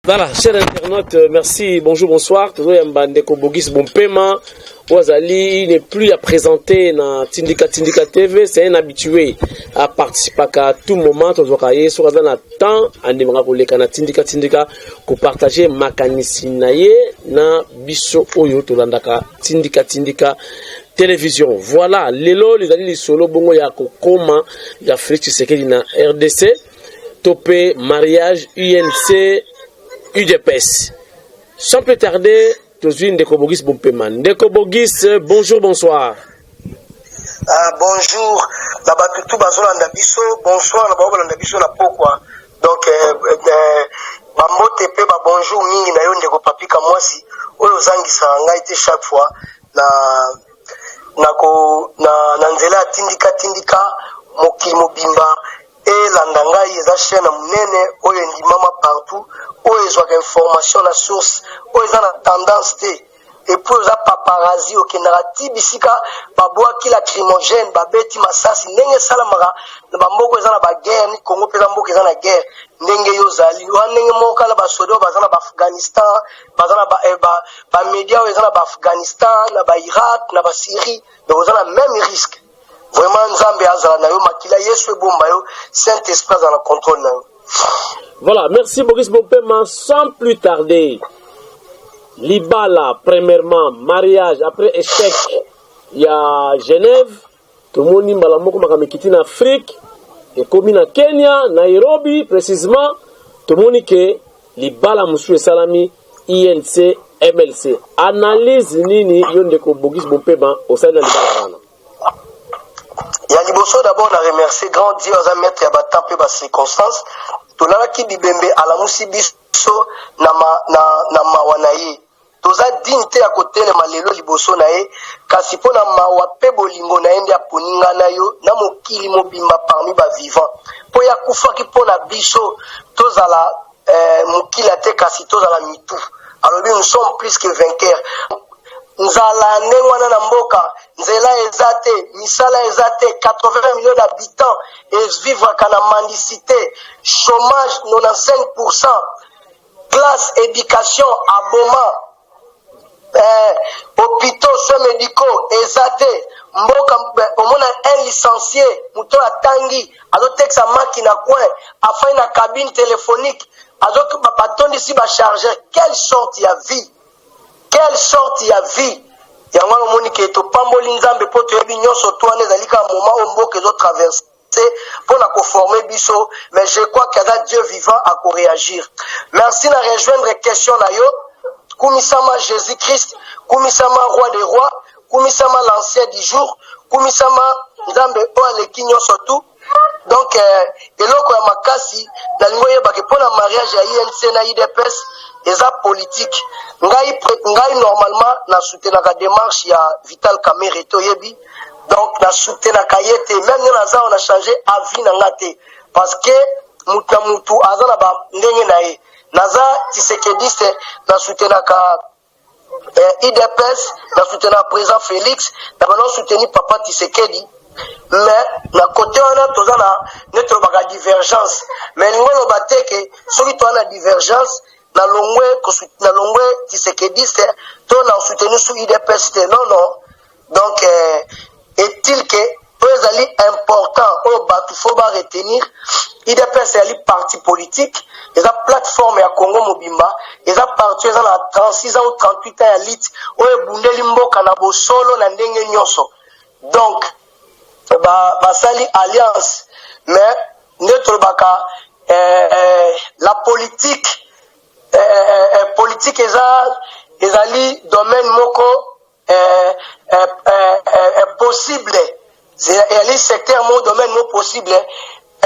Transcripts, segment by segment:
Voilà, chers internautes, merci, bonjour, bonsoir. Tozoyamba ndeko Bogis Bompema, oyo azali n'est plus à présenter na Tindika Tindika TV, c'est un habitué à participer à tout moment. Tozwaka ye soki aza na temps, andimaka koleka na Tindika Tindika kopartager makanisi na ye na biso oyo tolandaka Tindika Tindika Télévision. Voilà, lelo lizali lisolo bongo ya kokoma ya Félix Tshisekedi na RDC to mpe mariage UNC UDPS. Sans plus tarder, tozwi ndeko Bogis Bompema. Ndeko Bogis, bonjour, bonsoir. Ah, bonjour na bato tu bazolanda biso, bonsoir na bango balanda biso na pokwa. Donc bambote mpe babonjour mingi na yo, ndeko Papi Kamwasi, oyo ozangisaka ngai te chaque fois na nzela ya Tindika Tindika. Mokili mobimba elanda ngai, eza chaîne ya monene oyo endimama partout, oyo ezwaka information na source, oyo eza na tendance te. Et puis oza paparazzi, okendaka ti bisika babwaki lacrymogène, babeti masasi, ndenge esalamaka na bamboka eza na baguerre. Ni Congo mpe eza mboka eza na guerre. Ndenge yo ozali wana, ndenge moko kala basoda oyo baza na baAfghanistan, baza na bamédia oyo eza na baAfghanistan, na baIrak, na baSyrie. Donc oza na même risque. Vraiment, Nzambe azala na yo, makila Yesu ebomba yo, Saint Esprit azala na contrôle na yo. Voilà, merci Bogis Bompema. Sans plus tarder, libala, premièrement, mariage, après échec ya Genève, tomoni mbala moko makambo ekiti na Afrique, ekomi na Kenya, Nairobi précisément, tomoni ke libala mosusu esalami, UNC MLC. Analyse nini yo, ndeko Bogis Bompema, osali na libala wana? Ya liboso, d'abord na remercier grand Dieu, aza maître ya batemps mpe bacirconstance. Tolalaki bibembe, alamusi biso na mawa na ye. Toza digne te ya kotelema lelo liboso na ye, kasi mpo na mawa mpe bolingo na ye nde aponi nga na yo na mokili mobimba parmi bavivant, mpo ye akufaki mpo na biso tozala mokila te, kasi tozala mitu. Alobi: "Nous sommes plus que vainqueurs." Nzala ndenge wana na mboka, nzela eza te, misala eza te, 80 millions d'habitants evivraka na mendicité, chômage 95, classe éducation aboma, hôpitaux, soins médicaux eza te. Mboka omona un licencié, moto oyo atangi, azotekisa maki na coin, afai na cabine téléphonique, batondisi bachargeur. Quelle sorte ya vie? Quelle sorte ya vie? Yango wana omoni ke topamboli Nzambe, mpo toyebi nyonso to wana ezali kaka moment oyo mboka ezotraverse mpo na koformer biso. Mais je crois qu'aza Dieu vivant, akoréagir. Merci na rejoindre question na yo. Kumisama Jésus Christ, kumisama Roi des rois, kumisama l'Ancien du jour, kumisama Nzambe oyo aleki nyonso tu. Donc eloko ya makasi nalingi oyebake mpo na mariage ya UNC na UDPS eza politique. Ngai normalement nasoutenaka démarche ya Vital Kamerhe te, oyebi. Donc nasoutenaka ye te, même nde naza awa, na change avis na nga te, parce que mutu na mutu aza na bandenge na ye. Naza tshisekediste, nasoutenaka UDPS, nasoutenaka président Félix, na bana soutenir papa Tshisekedi. Mais na côté wana toza na nde tolobaka divergence. Mais elingi oloba te ke soki toza na divergence, nalongwe tshisekediste to na soutenir su UDPS te. Non, non. Donc est-il ke oyo ezali important, oyo bato faut baretenir: UDPS ezali parti politique, eza plateforme ya Congo mobimba, eza parti eza na 36 ans ou 38 ans ya lutte oyo ebundeli mboka na bosolo na ndenge nyonso. Donc basali ba alliance, mais nde tolobaka la politique, politique eza ezali domaine moko possible, ezali secteur moko, domaine moko possible.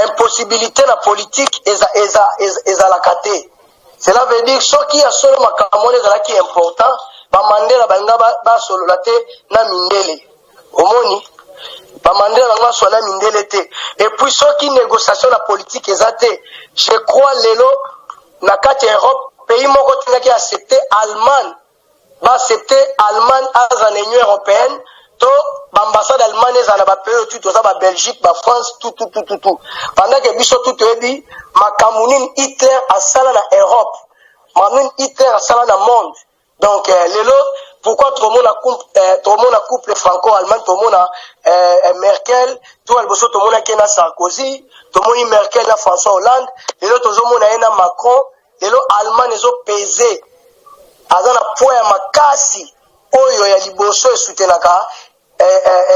Impossibilité na politique ezalaka te. Cela veut dire, soki ya solo makambo wana ezalaki important, baMandela balinga basolola te na mindele. Omoni, baMandela bango basolola na mindele te. Et puis soki négociation na politique eza te, je crois lelo na kati ya Europe, pays moko tingaki accepte Allemagne, baaccepte Allemagne aza na Union européenne, to baambassade Allemagne ezala na bapays oyo tu toza, baBelgique, baFrance, tout, tout, tout, tout, tout, pendant ke biso tu toyebi makambo nini Hitler asala na Europe. Makambo nini Hitler asala na monde? Donc lelo pourquoi tokomona tokomona couple franco-allemand, tomona Merkel to ya liboso, tomonaki ye na Sarkozy, tomoni Merkel na François Hollande, lelo tozomona ye na Macron. Lelo Allemagne ezopese, aza na poids ya makasi oyo ya liboso esoutenaka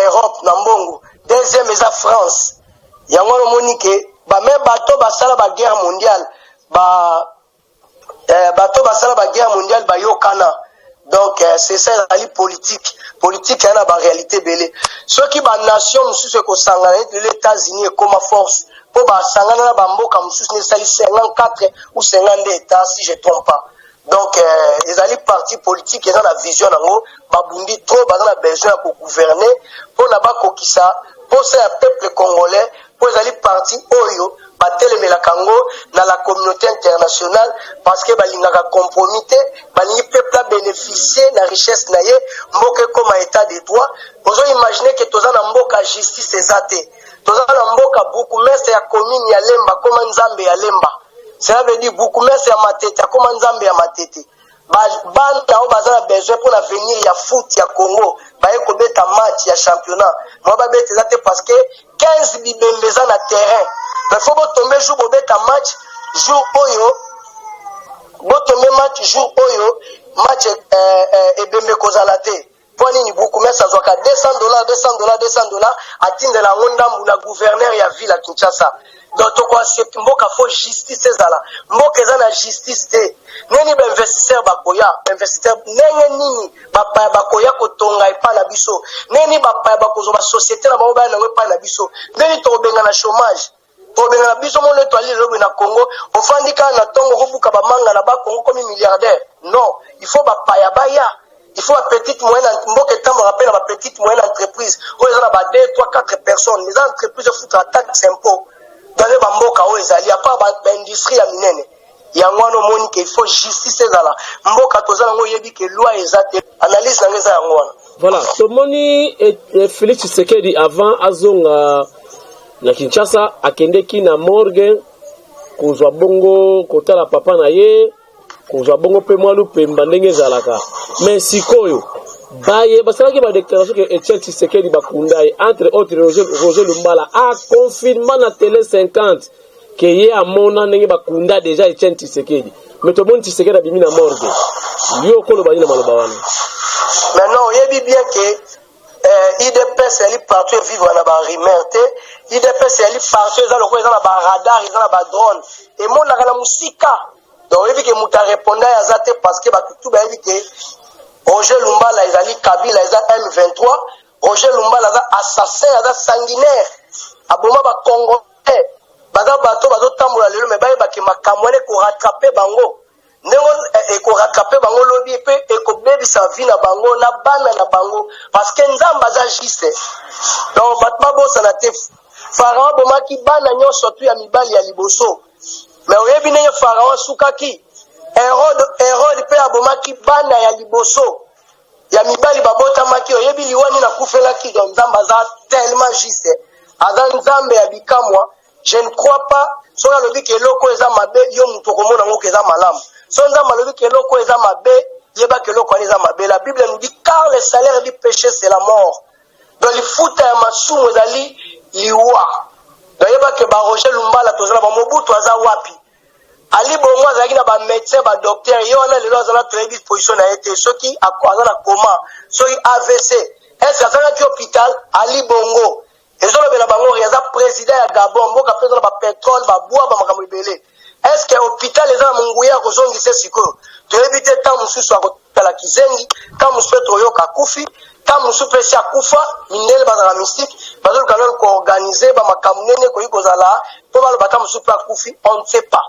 Europe na mbongo, deuxième eza France. Yango wana omoni ke bame bato basala baguerre mondiale ba bato basala baguerre mondiale bayokana. Donc c'est ça, ezali politique. Politique eya na baréalité ebele. Soki banation mosusu ekosangana, neti lelo États-Unis ekóma force mpo basangana na bamboka mosusu, nesali 54 ou 52 états, si je trompe pas. Donc ezali parti politique, eza na vision nango. Babundi trop, baza na besoin ya kogouverner mpona bakokisa mposa ya peuple congolais, mpo ezali parti oyo batelemelaka yango na la communauté internationale, parce que balingaka compromis te. Balingi peuple abénéficie na richesse na ye, mboka ekóma état de droit. Ozoimagine ke toza na mboka justice eza te, toza na mboka bourgmestre ya commune ya Lemba akóma nzambe ya Lemba. Cela veut dire bourgmestre ya Matete akóma nzambe ya Matete. Bana oyo baza na besoin mpona avenir ya foot ya Congo, baye kobeta match ya championnat, mwa babeta eza te, parce que 15 bibembe eza na terrain. Mais faut botombe jour bobeta match, jour oyo botombe match, jour oyo match ebembe kozala te. Mpo nini? Bourgmestre azwaka 200 $, 200 $, 200 $, atindela yango ndambu na gouverneur ya ville ya Kinshasa. Donc tokoaccepte mboka, faut justice ezala. Mboka eza na justice te, ndenge bainvestisseur bakoya? Bainvestisseur ndenge nini? Bapaya bakoya kotonga epai na biso ndenge nini? Bapaya bakozwa basociété na bango, baya nango epai na biso ndenge nini? Tokobenga na chômage, tokobenga na biso mono eto ali lelo boye na Congo. Ofandi kaka na ntongo, kobuka bamanga na Bakongo, komi milliardaire? Non, il faut bapaya baya, il faut bapetite moyenne. Mboka etambolaka mpe na bapetite moyenne entreprise oyo eza na ba 2, 3, 4 personnes, mais eza entreprise efutaka taxe, impôt dans bamboka oyo ezali, à part baindustrie ya minene. Yango wana omoni ke il faut justice ezala. Mboka toza nango, oyebi ke loi eza te. Analyse nango eza yango wana. Voilà, tomoni Félix Tshisekedi, avant azonga na Kinshasa, akendeki na morgue kozwa bongo, kotala papa na ye, kozwa bongo mpe mwa lupemba ndenge ezalaka. Mais sikoyo baye basalaki badéclaration ke Etienne Tshisekedi bakunda ye, entre autres Roger Lumbala aconfirma na Télé 50 ke ye amona ndenge bakunda déjà Etienne Tshisekedi. Mais tomoni Tshisekedi abimi na morgue. Yo okoloba nini na maloba wana? Maintenant oyebi bien ke UDPS ezali partout, evivre na barumeur te. UDPS ezali partout, eza lokola eza na baradar, eza na badrone, emonaka na mosika. Donc oyebi ke moto areponda ye aza te, parce que bato tu bayebi ke Roger Lumbala ezali Kabila, eza M23. Roger Lumbala aza assassin, aza sanguinaire, aboma bacongolais. Baza bato bazotambola lelo, me bayebake makambo wana ekorattrape bango ndenge ekorattrape bango lobi, mpe ekobebisa vie na bango na bana na bango, parce que Nzambe aza juste. Donc bato babosana te, Pharaon abomaki bana nyonso tu ya mibali ya liboso, me oyebi ndenge Pharaon asukaki. Hérode mpe abomaki bana ya liboso ya mibali babotamaki, oyebi liwa nini akufelaki. Donc Nzambe aza tellement juste, aza Nzambe ya bikamwa. Je ne crois pas soki alobi ke eloko eza mabe, yo moto okomona yango ke eza malamu. So Nzambe alobi ke eloko eza mabe, yebaka eloko wana eza mabe. La Bible nous dit: car le salaire du péché, c'est la mort. Donc lifuta ya masumu ezali liwa. Donc yebake baRoger Lumbala, toza na baMobutu, aza wapi? Ali Bongo azalaki na bamédecin, badocteur. Ye wana lelo azala, toyebi position na ye te, soki aza na coma, soki AVC, est-ce azalaki hôpital? Ali Bongo ezolobela bango, aza président ya Gabon, mboka mpe eza na bapétrole, babwa, bamakambo ebele. Est-ce que hôpital eza na monguya ya kozongisa? Sikoyo toyebi te. Ntango mosusu akotala kizengi, ntango mosusu mpe toyoka akufi, ntango mosusu mpe esi akufa. Mindele bazala mystique, bazoluka nano koorganiser bamakambo ndenge ekoki kozala mpo baloba ntango mosusu mpe akufi, on ne sait pas.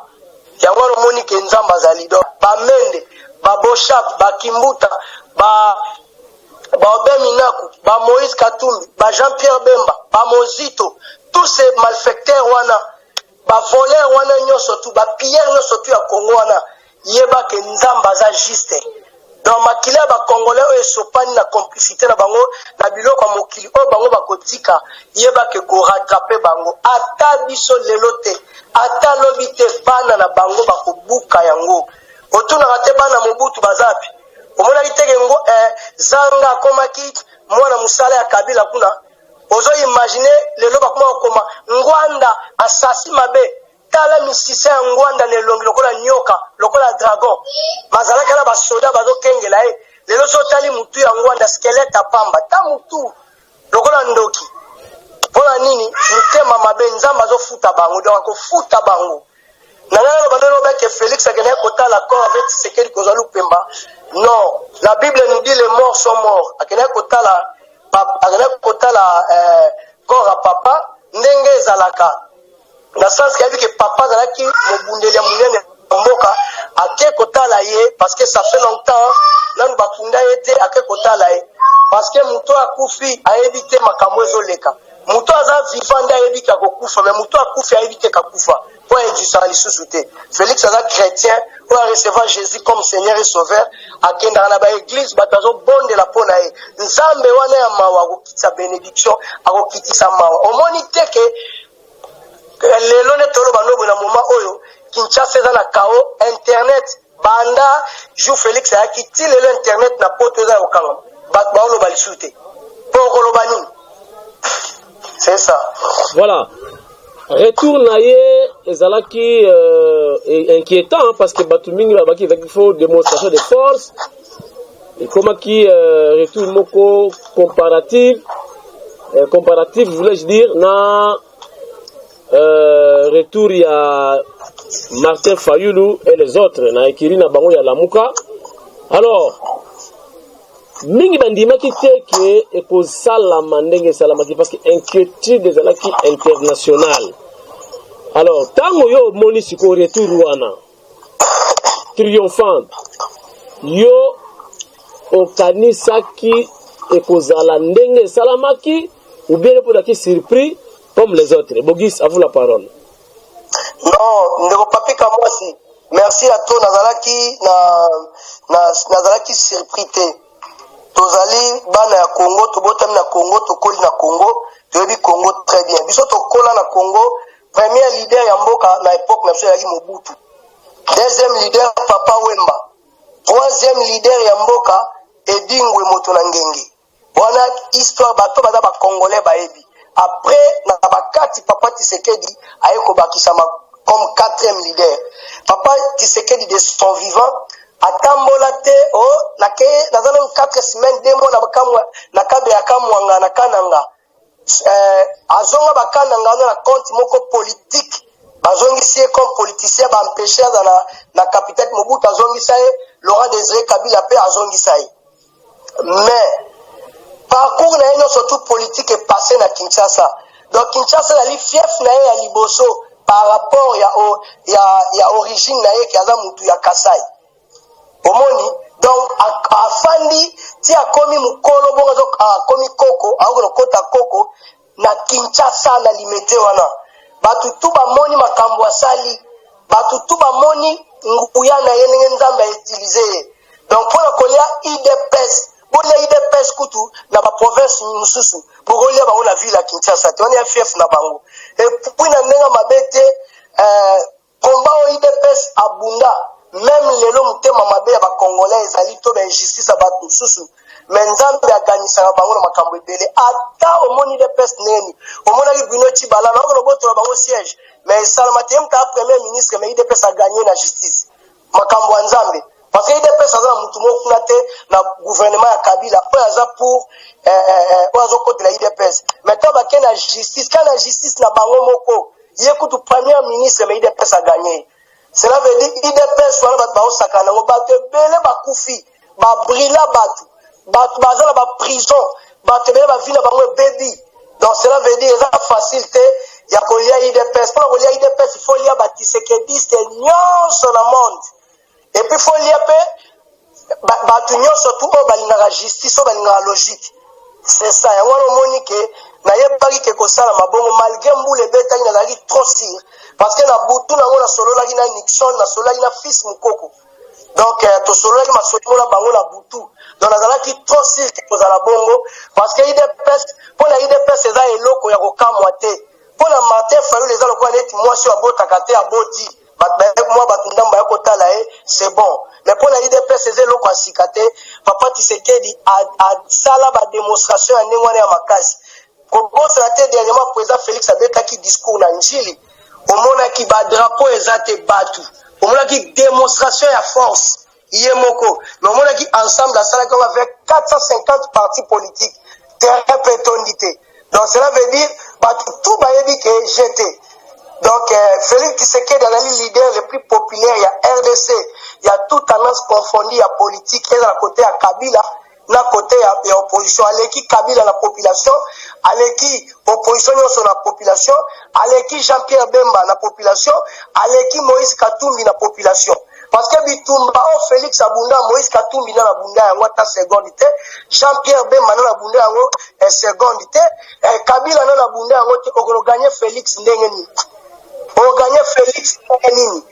Yango wana omoni ke Nzambe azali. Donc baMende, baBoshab, baKimbuta, ba baAubin Minaku, baMoïse Katumbi, baJean Pierre Bemba, baMozito, tous ces malfaiteurs wana, bavoleur wana nyonso tu, bapilleur nyonso tu ya Congo wana, yeba ke Nzambe aza juste. Donc makili ya bacongolais oyo esopani na complicité na bango na biloko ya mokili oyo bango bakotika, yeba ke korattrape bango, ata biso lelo te, ata lobi te, bana na bango bakobuka yango. Otunaka te bana Mobutu baza wapi? Omonaki te ke ngo eh, Zanga akomaki mwana mosala ya Kabila kuna? Ozo imaginer lelo bakoma kokoma Ngwanda asasi mabe. Tala misisa ya Ngwanda na elongi lokola nyoka, lokola dragon. Bazalaki na basoda bazokengela ye. Lelo so otali mutu ya Ngwanda squelette ya pamba. Ta mutu lokola ndoki. Pona nini? Motema mabe. Nzambe azofuta bango. Donc akofuta bango. Na ngai naloba nde loba ke Felix akendaki kotala corps avec Tshisekedi kozwa lupemba. Non, la Bible nous dit les morts sont morts. Akendaki kotala akendaki kotala corps ya papa ndenge ezalaka. Na sens ke ayebi ke papa azalaki mobundeli ya monene ya mboka, ake kotala ye parce que ça fait longtemps nanu bakunda ye te, ake kotala ye parce que moto akufi ayebi te makambo ezoleka. Moto aza vivant nde ayebi ke akokufa, mais moto akufi ayebi te kakufa po aexistaka lisusu te. Felix aza chrétien oyo a recevoir Jésus comme Seigneur et Sauveur, akendaka na ba église, bato azobondela mpo na ye. Nzambe wana ya mawa akokitisa bénédiction, akokitisa mawa. Omoni te ke lelo nde toloba nobo na moment oyo Kinshasa eza na chaos, internet banda jour Felix ayaki ti lelo internet na poto eza ya kokangama, bato baoloba lisusu te po okoloba nini? C'est ça. Voilà. Retour na ye ezalaki inquiétant hein, parce que bato mingi babaki ezalaki faut démonstration de force. Ekomaki retour moko comparatif, comparatif voulais-je dire, na retour ya Martin Fayulu et les autres na ekiri na bango ya Lamuka. Alors mingi bandimaki te ke ekosalama ndenge esalamaki parce que inquiétude ezalaki internationale. Alors ntango yo omoni sikoyo retour wana triomphante, yo okanisaki ekozala ndenge esalamaki ou bien mpo ozalaki surpris comme les autres? Bogis, à vous la parole. Non, ndeko Papi Kamwasi, merci à toi. Nazalaki na, na nazalaki surpris te. Tozali bana ya Congo, tobotami na Congo, tokoli na Congo, toyebi Congo très bien. Biso tokola na Congo, premier leader ya mboka na époque na biso ezalaki Mobutu. Deuxième leader Papa Wemba. Troisième leader ya mboka Edingwe moto na ngenge. Wana histoire bato baza ba Congolais bayebi. Après na bakati Papa Tshisekedi aye kobakisama comme quatrième leader. Papa Tshisekedi de son vivant atambola te o nake naza nanu 4 semaines 2 mois na kamwa na kabe ya Kamwanga na Kananga. Azonga bakananga wana na compte moko politique, bazongisi ye comme politicien, baempêche aza na capitale. Mobutu azongisa ye, Laurent Désiré Kabila mpe azongisa ye. Mais parcours na ye nyonso tout politique epasse na Kinshasa. Donc Kinshasa ezali fief na ye ya liboso par rapport ya origine na ye ke aza mutu ya Kasai. Omoni, donc afandi ti akomi mokolo bongo, akomi koko, akoki kokota koko na Kinshasa na Limete wana. Bato tu bamoni makambo asali, bato tu bamoni nguya na ye ndenge Nzambe autilize ye. Donc mpona kolia UDPS, bolia UDPS kutu na baprovince mosusu, bokolia bango na ville ya Kinshasa te, wana ya fief na bango. Et puis na ndenge mabe te, combat oyo UDPS abunda, même lelo motema mabe ya bacongolais ezali to bainjustice ya bato mosusu, mais Nzambe aganisaka bango na makambo ebele. Ata omoni UDPS ndenge omonaki Bruno Tshibala naokono botola bango siège, mais esalama te. Ye moto premier ministre, mais UDPS aganye na justice, makambo ya Nzambe, parce que UDPS aza na mutu moko kuna te na gouvernement ya Kabila oyo aza pour oyo azokotela UDPS. Mais to bake na justice, ka na justice na bango moko, ye kutu premier ministre, mais UDPS aganye. Cela veut dire UDPS wana bato baosakana nango, bato ebele bakufi, babrila bato, bato baza na baprison, bato ebele bavi na bango ebebi. Donc cela veut dire eza facile te ya kolia UDPS. Mpona kolia UDPS, il faut lia batisekediste nyonso na monde, et puis faut lia mpe bato nyonso tu oyo balingaka justice, oyo balingaka logique. C'est ça, yango wana omoni ke nayebaki ke kosala mabongo malgré mbula ebetaki. Nazalaki trop sûr parce que na butu nango nasololaki na Nixon, nasololaki na fils Mokoko. Donc tosololaki masolo na bango na butu. Donc nazalaki trop sûr ke kozala bongo parce que UDPS, mpo na UDPS eza eloko ya kokamwa te. Mpo na Martin Fayulu eza lokola neti mwasi oyo abotaka te aboti. Bato baye, mwa bato ndambo baya kotala ye, c'est bon. Mais mpo na UDPS eza eloko ya sika te. Papa Tshisekedi asala badémonstration ya ndenge wana ya makasi. Kobosana te, dernièrement président Félix abetaki discours na Njili, omonaki badrapeau eza te, bato omonaki démonstration ya force ye moko. Mais omonaki ensemble asalaki yango avec 450 partis politiques, terrain mpe etondi te. Donc cela veut dire bato tout bayebi ke gt. Donc Félix Tshisekedi azali leader le plus populaire ya RDC, ya toute tendance confondue ya politique, ezala côté ya Kabila na côté ya opposition. Aleki Kabila na population, aleki opposition nyonso na population, aleki Jean-Pierre Bemba na population, aleki Moïse Katumbi na population, parce que bitumba oyo Félix abunda, Moïse Katumbi na abunda yango ata seconde te, Jean-Pierre Bemba na abunda yango seconde te, Kabila na abunda yango te. Okogagner Félix ndenge nini? Okogagner Félix ndenge nini?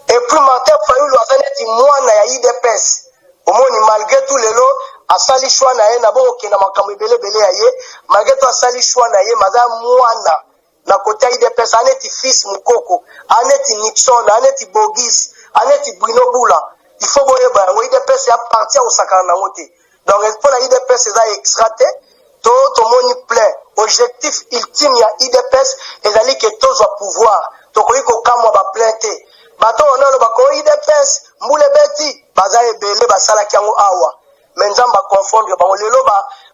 Et puis Martin Fayulu aza neti mwana ya UDPS. Omoni, malgré tout lelo asali choix na ye na bokokenda makambo ebelebele ya ye. Malgré tout asali choix na ye, maza mwana na côté ya UDPS, aneti fils Mukoko, aneti Nixon, aneti Bogis, aneti Bruno Bula. Il faut boyeba yango, UDPS ya parti ya kosakana nango te. Donc mpo na UDPS eza extra te. To tomoni plein objectif ultime ya UDPS ezali ke tozwa pouvoir. Tokoki kokamwa baplein te. Bato oyo nano bakoki UDPS mbula ebeti, baza ebele basalaki yango awa, mais Nzambe aconfondre bango. Lelo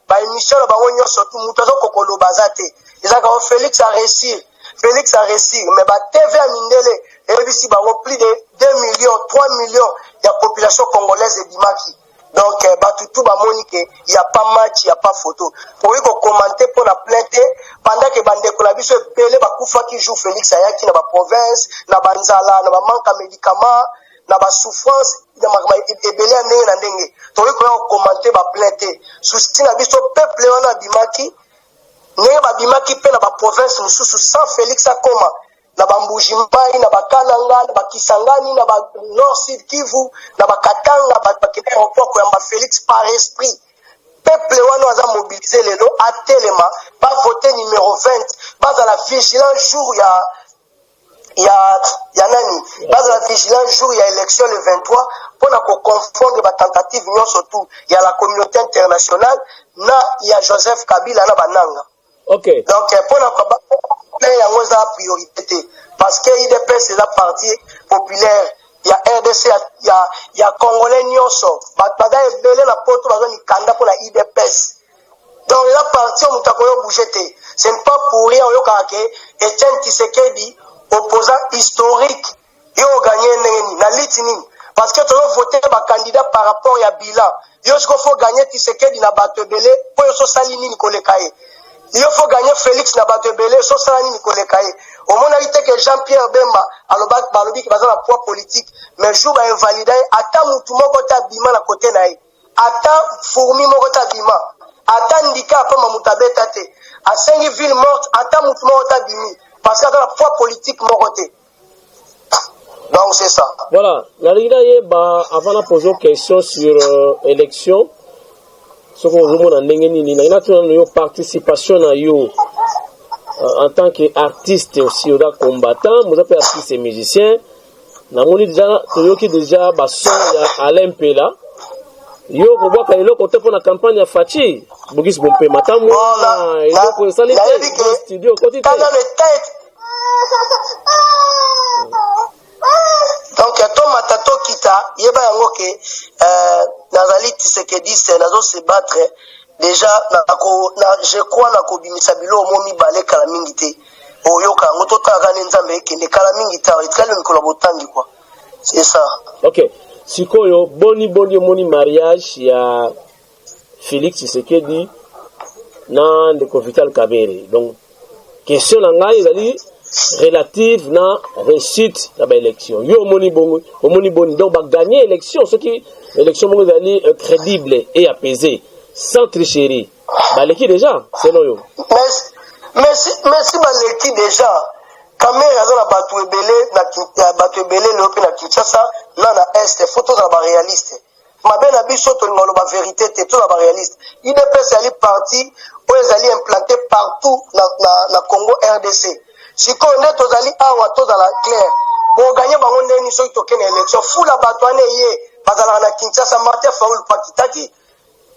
baémission na bango nyonso tu, moto azokoka koloba aza te. Ezalaka o Félix aréussir, Félix aréussir, mais batv ya mindele eyebisi bango plus de 2 millions, 3 millions ya population congolaise ebimaki. Donc bato tu bamoni ke ya pas match, ya pas photo. Okoki kocommenter mpo na plein te pendant ke bandeko na biso ebele bakufaki jour Félix ayaki na baprovince, na banzala, na bamanque ya médicament, na basouffrance, na makambo ebele ya ndenge na ndenge. Tokoki koya kocommenter baplein te. Souci na biso, peuple wana abimaki ndenge babimaki mpe na baprovince mosusu sans Félix akoma na Bambuji-Mayi, na Bakananga, na Bakisangani, na Banord Sud Kivu, na Bakatanga. Bato bakende aéroport koyamba Félix par esprit. Peuple wana aza mobilisé lelo, atelema, bavote numéro 20, bazala vigilant jour ya nani, bazala vigilant jour ya élection le 23, mpona koconfondre batentative nyonso tu ya la communauté internationale na ya Joseph Kabila na bananga. Donc mpona mpe yango eza priorité te, parce que UDPS eza parti populaire ya RDC, ya congolais nyonso. Bato baza ebele na poto bazwa mikanda mpona UDPS. Donc eza parti oyo moto akoyo bouge te. Ce n'est pas pour rien oyokaka ke Etienne Tshisekedi, opposant historique, yo ogagner ndenge nini, na liti nini? Parce que tozovote bacandidat par rapport ya bilan. Yo siko faut gagner Tshisekedi na bato ebele mpo yo sosali nini koleka ye? Yo faut gagner Félix na bato ebele, sosala nini koleka ye? Omonaki te ke Jean Pierre Bemba balobiki baza na poids politique, mais jour bainvalida ye, ata mutu moko te abima na kote na ye, ata fourmi moko te abima, ata ndika apamba moto abeta te. Asengi ville morte, ata mutu moko te abimi, parce que aza na poids politique moko te. Donc c'est ça. Voilà, nalingi nayeba, avant na pose question sur élection, soki ozomona ndenge nini, nalingi natuna nano yo participation na yo en tant que artiste aussi. Oza combattant, moza mpe artiste et musicien. Namoni déjà, toyoki déjà bason ya Alain Mpela. Yo kobwaka eloko te mpo na campagne ya Fatshi? Bogisi Bompema, ata mwana eloko esali te, studio okoti te. Donc tomata, tokita, yeba yango ke nazali tshisekediste, nazose battre déjà na, je crois nakobimisa biloko mo mibale kala mingi te. Oyoka yango, totalaka nde Nzambe ekende kala mingi te, etikali mikolo ya botangi quoi, c'est ça. Ok, sikoyo boni boni omoni mariage ya Félix Tshisekedi na ndeko Vital Kamerhe? Donc question na ngai ezali relative na réussite ya baélection. Yo omoni bongo, omoni boni? Donc bagagner élection, soki élection moko ezali crédible et apaisée, sans tricherie, baleki déjà selon yo? Mais si baleki déjà, Kamerhe aza na bato ebele, na bato ebele lelo mpe na Kinshasa na Est. Faut tozala baréaliste. Mabe na biso, tolinga koloba vérité te. Tozala baréaliste. UDPS ezali parti oyo ezali implanté partout na Congo RDC. Sikoyo nde tozali awa, tozala clair. Boganye bango ndenge nini soki toke na élection? Fula bato wana eye bazalaka na Kinshasa. Martin Fayulu pakitaki,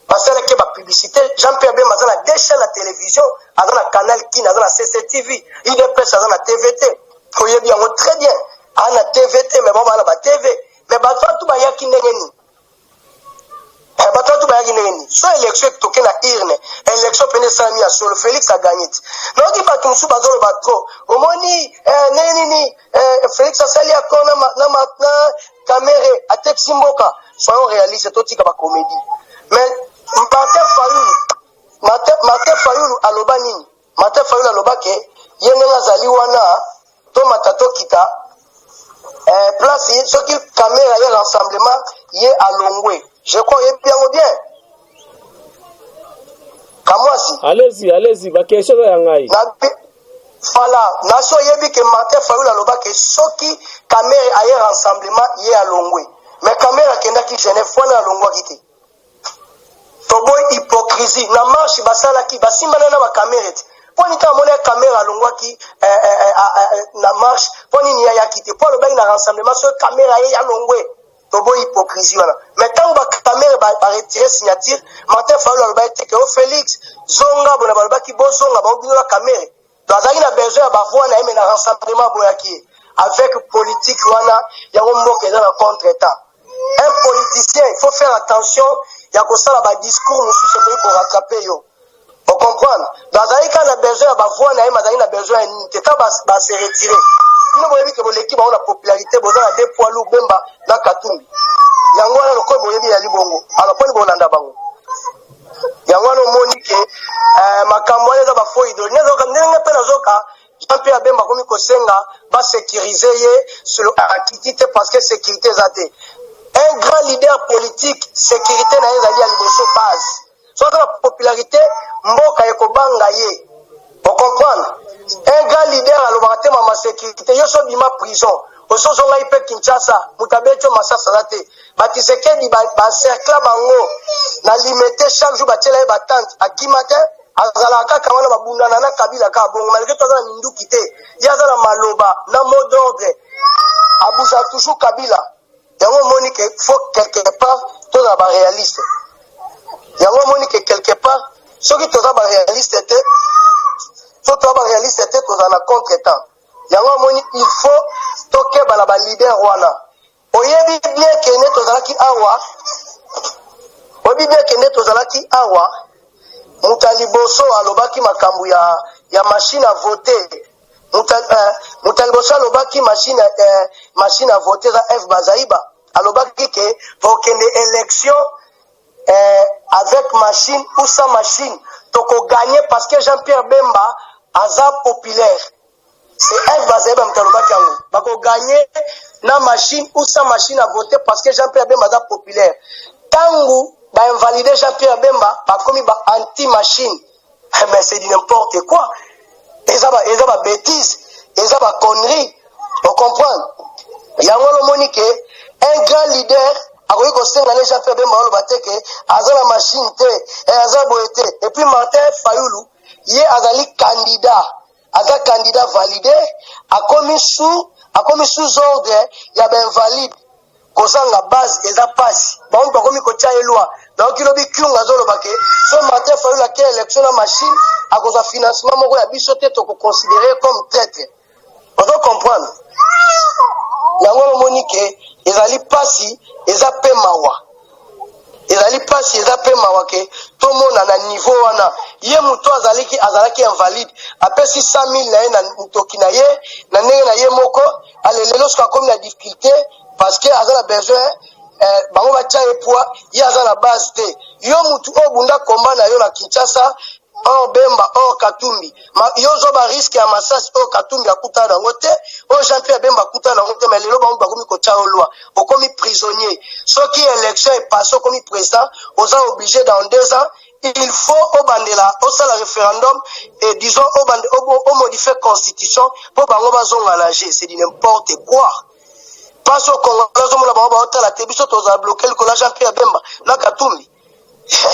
basalaki bapublicité. Jean Pierre Bemba aza na deux chaînes ya télévision, aza na Canal Kin, aza na CCTV. UDPS aza na TV te, oyebi yango très bien, aza na TV te, mais bango baza na batv. Mais bato wana tu bayaki ndenge nini? Bato wana tu bayaki ndenge nini? So élection, toke na urne, élection pene esalami ya solo, Félix aganye ti. Nayoki bato mosusu bazoloba trop, omoni ndenge nini Félix asali accord na Kamerhe, atekisi mboka. Soyons réaliste, totika bacomédie. Mais Martin Fayulu, Martin Fayulu aloba nini? Martin Fayulu aloba ke ye ndenge azali wana, tomata tokita, place soki Kamerhe ye rassemblement, ye alongwe. Je crois oyebi yango bien, Kamwasi. Allez-y, allez-y, baquestion eza ya ngai. Voilà, nasi oyebi ke Martin Fayulu aloba ke soki Kamerhe aye rassemblement, ye alongwe. Mais Kamerhe akendaki Genève wana, alongwaki te. Toboyi hypocrisie. Na marche basalaki, basimbana na baKamerhe te. Mpo nini? Amoni Kamerhe alongwaki na marche, mpo nini ayaki te? Mpo alobaki na rassemblement soki Kamerhe aye, alongwe. Toboyi hypocrisie wana. Mais ntango baKamerhe baretire signature, Martin Fayulu alobaki te ke o Félix zonga bona. Balobaki bozonga bango bino na Kamerhe. To azalaki na besoin ya bavoix na ye, mais na rassemblement aboyaki ye. Avec politique wana, yango mboka eza na contre temps. Un politicien, il faut faire attention ya kosala badiscours mosusu ekoki korattraper yo, ocomprendre? Donc azalaki kaka na besoin ya bavoix na ye, mais azalaki na besoin ya nini te. Ta base retire, bino boyebi ke boleki bango na popularité, boza na deux poids lourd, Bemba na Katumbi. Yango wana lokola boyebi yali bongo, alors mponi bolanda bango? Yango wana omoni ke makambo wana eza bafaux idole. Ndenge mpe nazoka Jean Pierre Bemba akomi kosenga basécuriser ye solo, akiti te parce que sécurité eza te. Un grand leader politique, sécurité na ye ezali ya liboso, base. So aza na popularité, mboka ekobanga ye, ocomprendre? Un grand leader alobaka te mama sécurité. Yo so bima prison, osozongai mpe Kinshasa, moto abeti yo masasi aza te. Batisekedi bacercla bango na Limete, chaque jour batiela ye batente, akima te, azalaka kaka wana. Babundana na Kabila kaka bongo, malgré to aza na minduki te, ye aza na maloba na mot d'ordre, abusaka toujours Kabila. Yango omoni ke faut quelque part tozala baréaliste. Yango omoni ke quelque part soki toza baréaliste te, so toza baréaliste te, tozala na contre temps. Yango omoni, il faut tokeba na baleader wana. Oyebi bien ke nde tozalaki awa, oyebi bien ke nde tozalaki awa, moto ya liboso alobaki makambo ya machine à voter, moto ya liboso alobaki machine à voter eza Eve Bazaiba. Alobaki ke tokende élection avec machine ou sans machine, tokoganye parce que Jean-Pierre Bemba aza populaire. C'est Eve Bazaiba moto alobaki yango, bakoganye na machine ou sans machine à voter parce que Jean-Pierre Bemba aza populaire. Ntango bainvalide Jean-Pierre Bemba, bakomi ba anti machine. Mais c'est du n'importe quoi, eza babêtise, eza baconnerie, ocomprendre? Yango wana omoni ke un grand leader akoki kosenga ne Jean Pierre Bemba oloba te ke aza na machine te, aza boye te. Et puis Martin Fayulu, ye azali candidat, aza candidat validé, akomi sous ordre ya bainvalide. Kozanga base eza mpasi. Bango bakomi kotia ye loi. Donc lobi Kyunga azoloba ke so Martin Fayulu ake élection na machine, akozwa financement moko ya biso te, tokoconsidere comme traître. Ozo comprendre? Yango omoni ke ezali mpasi, eza mpe mawa, ezali mpasi, eza mpe mawa ke tomona na niveau wana. Ye moto azalaki invalide, apesi 100 000 na ye na motoki na ye na ndenge na ye moko. Ale lelo soki akomi na difficulté parce que aza na besoin bango batia ye poids, ye aza na base te. Yo mutu oyo bunda komba na yo na Kinshasa, or Bemba or Katumbi, yo ozwa barisque ya masasi oyo Katumbi akutana nango te, oyo Jean Pierre Bemba akutana nango te. Mais lelo bango bakomi kotia yo loi, okomi prisonnier. Soki élection epasse, okomi président, oza obligé dans 2 ans il faut obandela osala référendum et disons omodifie constitution mpo bango bazonga na jeu. C'est du n'importe quoi. Mpasi au Congo, nazomona bango baotala te, biso tozala bloqué likolo ya Jean Pierre Bemba na Katumbi,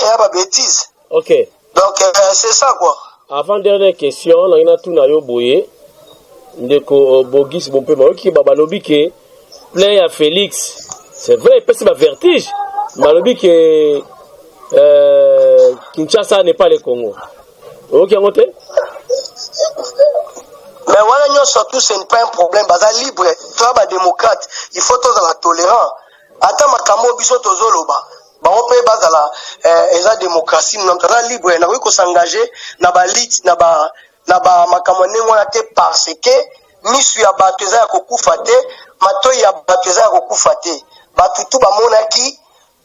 ya babêtise. Ok. Donc c'est ça quoi. Avant dernière question, nangi natuna yo boye. Ndeko Bogis Bompema, oyoki balobi ke plein ya Félix, c'est vrai, epesi bavertige. Balobi ke Kinshasa n'est pas le Congo. Oyoki yango te? Mais wana nyonso tout, ce n'est pas un problème. Baza libre. Toya badémocrate, il faut tozala tolérant. Ata makambo oyo biso tozoloba, bango mpe bazala eza démocratie. Na moto aza libre, nakoki kosengage na balit na ba makambo ya ndenge wana te, parce que misu ya bato eza ya kokufa te, matoi ya bato eza ya kokufa te. Bato tu bamonaki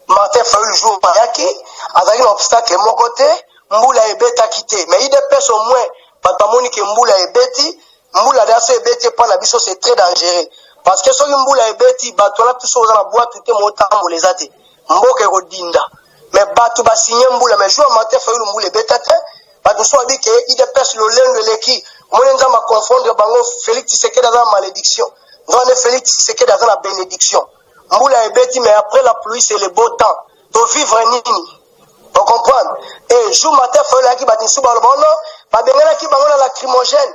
Martin Fayulu jour ayaki, azalaki na obstacle moko te, mbula ebetaki te. Mais UDPS, au moins bato bamoni ke mbula ebeti. Mbula daso ebeti epa na biso, c'est très dangereux, parce que soki mbula ebeti, bato wana biso oza na bwatu te, mootambola eza te, mboka ekodinda. Mais bato basinye mbula, mais jour ya Martin Fayulu mbula ebeta te. Bato so babi ke UDPS lolendo eleki. Omoni, Nzambe aconfondre bango. Félix Tshisekedi aza na malédiction, nzambe. Félix Tshisekedi aza na bénédiction. Mbula ebeti, mais après la pluie, c'est le beau temps. Tovivre nini, ocomprendre? Et jour Martin Fayulu ayaki, bato mosusu baloba ono babenganaki bango na lacrymogène.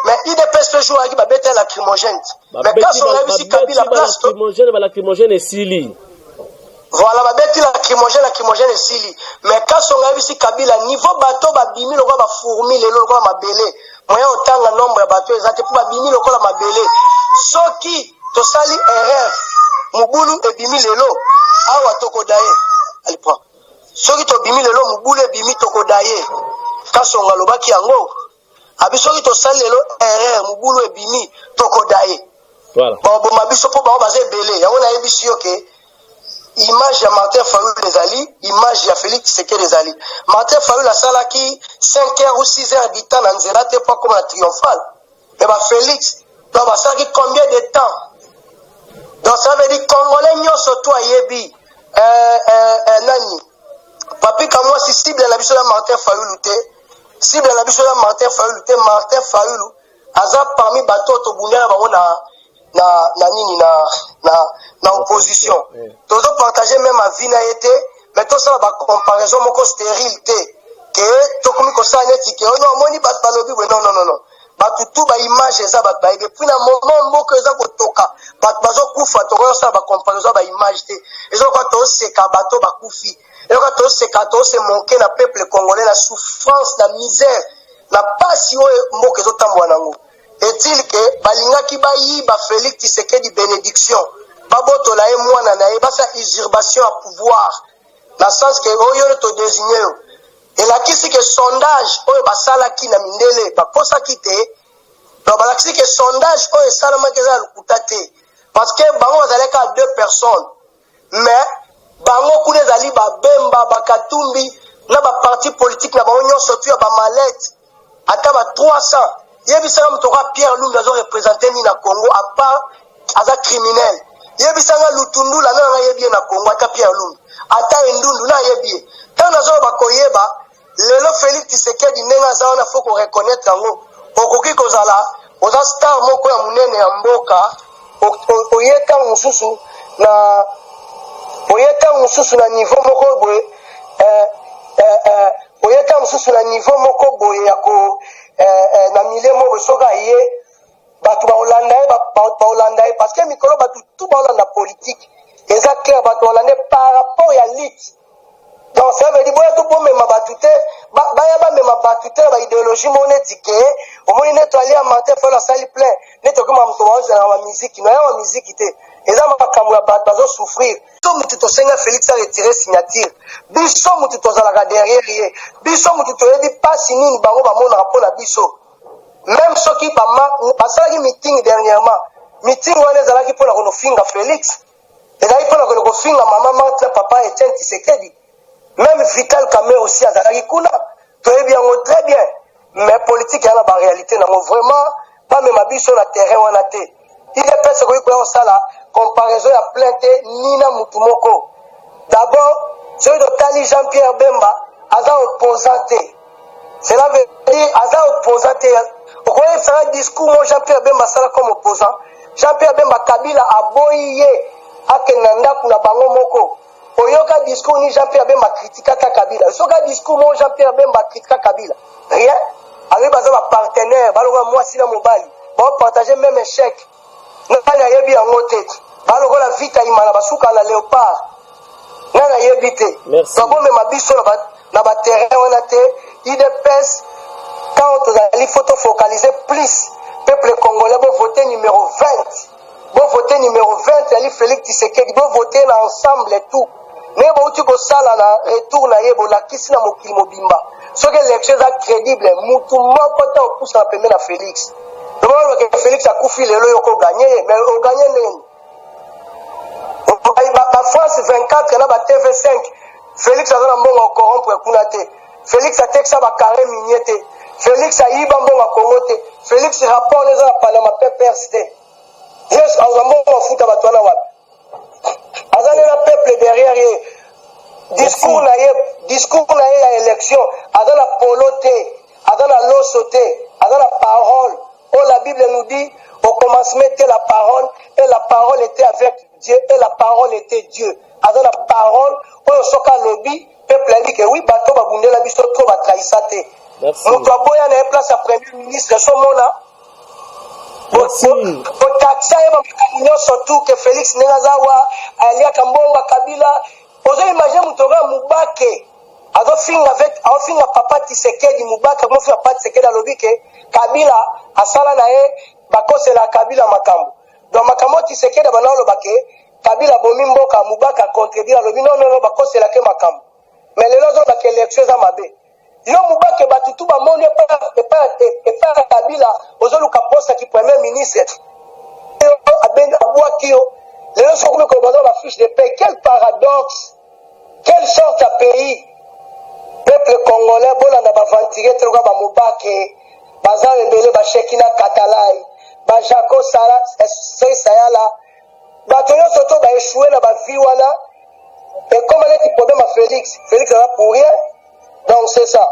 Mais UDPS mpe jour ayaki, babeta lacrymogène. Mais kasi oyebisi Kabila place. Balacrymogène esili. Voilà, babeti lacrymogène, lacrymogène esili. Mais Kasongo ayebisi Kabila, niveau bato babimi lokola bafourmi lelo, lokola mabele, moyen otanga nombre ya bato eza te, mpo babimi lokola mabele. Soki tosali erreur, mobulu ebimi lelo awa, tokoda ye aliprend. Soki tobimi lelo, mobulu ebimi, tokoda ye. Kasongo alobaki yango, abi soki tosali lelo erreur, mobulu ebimi, tokoda ye. Baboma biso mpo bango baza ebele. Yango nayebisi yo ke image ya Martin Fayulu ezali, image ya Félix Tshisekedi ezali. Martin Fayulu asalaki 5 heures ou 6 heures du temps na nzela te mpo akóma na triomphal. Mais bafélix donc basalaki combien de temps? Donc ça veut dire Congolais nyonso to ayebi nani Papi Kamwasi. Cible na biso ya Martin Fayulu te, cible na biso ya Martin Fayulu te. Martin Fayulu aza parmi bato oyo tobunda na bango na nini, na opposition. Tozopartage même avis na ye te, mais tosala bacomparaison moko stérile te ke tokomi kosala neti ke ono omoni bato balobi boye. Non, non, non, non. Bato tu baimage eza, bato bayebi. Puis na moment mboka eza kotoka, bato bazokufa, tokoki kosala bacomparaison ya baimage te. Ezokoka toseka bato bakufi, ezokoka toseka, tose moquer na peuple congolais, na souffrance, na misère, na pasi oyo mboka ezotambola nango. Est-il ke balingaki bayiba Félix Tshisekedi bénédiction, babotola ye mwana na ye, basala usurpation ya pouvoir, na sens ke oyo oyo todésigne yo, elakisi ke sondage oyo basalaki na mindele bakosaki te. Donc balakisi ke sondage oyo esalamaki eza ya lokuta te, parce que bango bazalaki kaka deux personnes, mais bango kuna ezali babemba, bakatumbi na baparti politique na bango nyonso tu ya bamalete, ata ba 300. Yebisanga, moto oka Pierre Lumbi azoreprésente nini na Congo, à part aza criminel? Yebisanga, Lutundula na nanga yebi ye na Congo? Ata Pierre Lumbi, ata Endundu na ayebi ye. Ntango nazoloba koyeba lelo Félix Tshisekedi ndenge aza wana, faut koreconnaître yango. Okoki kozala oza star moko ya monene ya mboka, oye ntango mosusu na oye ntango mosusu na niveau moko boye, oye ntango mosusu na niveau moko boye ya ko na milieu moko boye. Soki aye, bato baolanda ye, baolanda ye, parce que mikolo bato tu baolanda politique. Eza clair, bato baolanda ye par rapport ya lutte. Donc ça veut dire boya to bomema bato te, baya bamema bato te na baidéologie moko neti ke omoni neti alia Martin Fayulu asali plein, neti okoma moto baozelaka bamiziki no ya bamiziki te. Eza makambo ya bato bazosouffrir. Biso mutu tosenga Félix aretire signature, biso mutu tozalaka derrière ye, biso mutu toyebi mpasi nini bango bamonaka mpo na biso. Même soki basalaki meeting dernièrement, meeting wana ezalaki mpona konofinga Félix, ezalaki mpona kone kofinga mama Marthe na papa Etienne Tshisekedi. Même Vital Kamerhe aussi azalaki kuna, toyebi yango très bien. Mais politique eya na baréalité nango. Vraiment, bamema biso na terrain wana te. UDPS ekoki koya kosala comparaison ya plein te ni na mutu moko. D'abord, soki totali Jean Pierre Bemba, aza opposant te. Cela veut dire aza opposant te. Okoyebisaka discours mo Jean Pierre Bemba asala comme opposant? Jean Pierre Bemba, Kabila aboyi ye akende na ndako na bango moko. Oyoka discours ni Jean Pierre Bemba kritikaka Kabila? Soka discours mo Jean Pierre Bemba kritika Kabila? Rien. Alobi baza bapartenaire, balonga mwasi na mobali. Baopartage même échec, nani ayebi yango te? Balokola Vita Imana, basuka na Léopard, nani ayebi te? Babomema biso na baterrain wana te. UDPS, ntango tozali, faut tofocaliser plus. Peuple congolais, bovote numéro 20, bovote numéro 20, yali Félix Tshisekedi. Bovote na ensemble tout. Ndenge bauti kosala na retour na ye, bolakisi na mokili mobimba, soki élection eza crédible, mutu moko te opusana pembe na Félix. Lobalobake Félix akufi lelo, yo koganye ye, mais oganye ndeni? Bafrance 24 na ba TV5, Félix aza na mbongo acorrompre kuna te. Félix atekisa bacarré minier te. Félix ayiba mbongo ya Congo te. Félix, rapport eza na Panama Papers te. Yesu azwa mbongo afuta bato wana wapi? Aza nde na peuple derrière ye. Discours na ye, discours na ye ya élection, aza na polo te, aza na loso te, aza na parole oyo la Bible nous dit: au commencement était la parole, et la parole était avec Dieu, et la parole était Dieu. Aza na parole oyo soki alobi, peuple ayebi ke oui, bato babundela biso trop, batrahisa te. Moto aboya na ye place ya premier ministre, somona botakisa ye bamakambo nyonso tu ke Félix ndenge aza wa aliaka mbongo ya Kabila. Ozoimagine moto oka Mubake azofinga, azofinga papa Tisekedi. Mubake akomofinga papa Tisekedi, alobi ke Kabila asala na ye, bakosela Kabila makambo. Donc makambo oyo Tisekedi abanda oloba ke Kabila abomi mboka, Mubake acontredire, alobi non, non, non, bakoselake makambo. Mais lelo azolobaka élection eza mabe. Yo Mubake, bato tu bamoni epai ya Kabila, ozoluka postaki premier ministre, abwaki yo. Lelo soki okomi koloba bafiche de paie, quel paradoxe, quelle sorte ya pays? Peuple congolais, bolanda baaventurier te lokola bamobake. Baza ebele, basheki na Katalai, bajaco Sayala, bato nyonso to baéchoué na bavie wana. Ekoma neti problème ya Félix. Félix aza pour rien, donc c'est ça.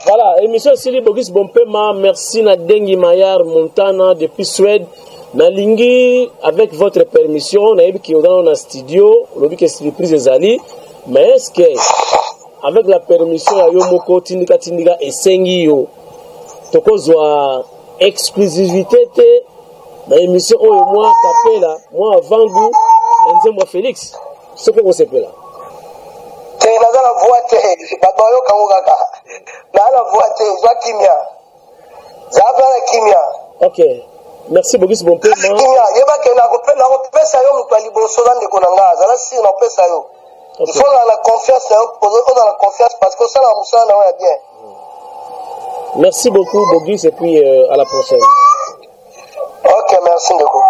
Voilà, émission esili. Bogis Bompema, merci na Dengi Mayar Montana depuis Suède. Nalingi, avec votre permission, nayebi ki oza na studio, olobi ke surprise ezali, mais est ce que avec la permission ya yo moko, Tindika Tindika esengi yo, tokozwa exclusivité te na émission oyo, mwa kapela, mwa avant-goût na nzembo ya Félix, soki okosepela? Te, naza na voix te. Bato bayokango kaka. Naa na voix te. Zwa kimia, zala mpe na kimia. Ok, merci Bogis Bompema. Kimia, yebake nakopesa yo moto ya liboso na ndeko na nga. Azala sire, nakopesa yo. Il faut ozala na confiance na yo, ozala na confiance parce que osalaka mosala na yo ya bien. Merci beaucoup Bogis, et puis à la prochaine. Ok, merci ndeko.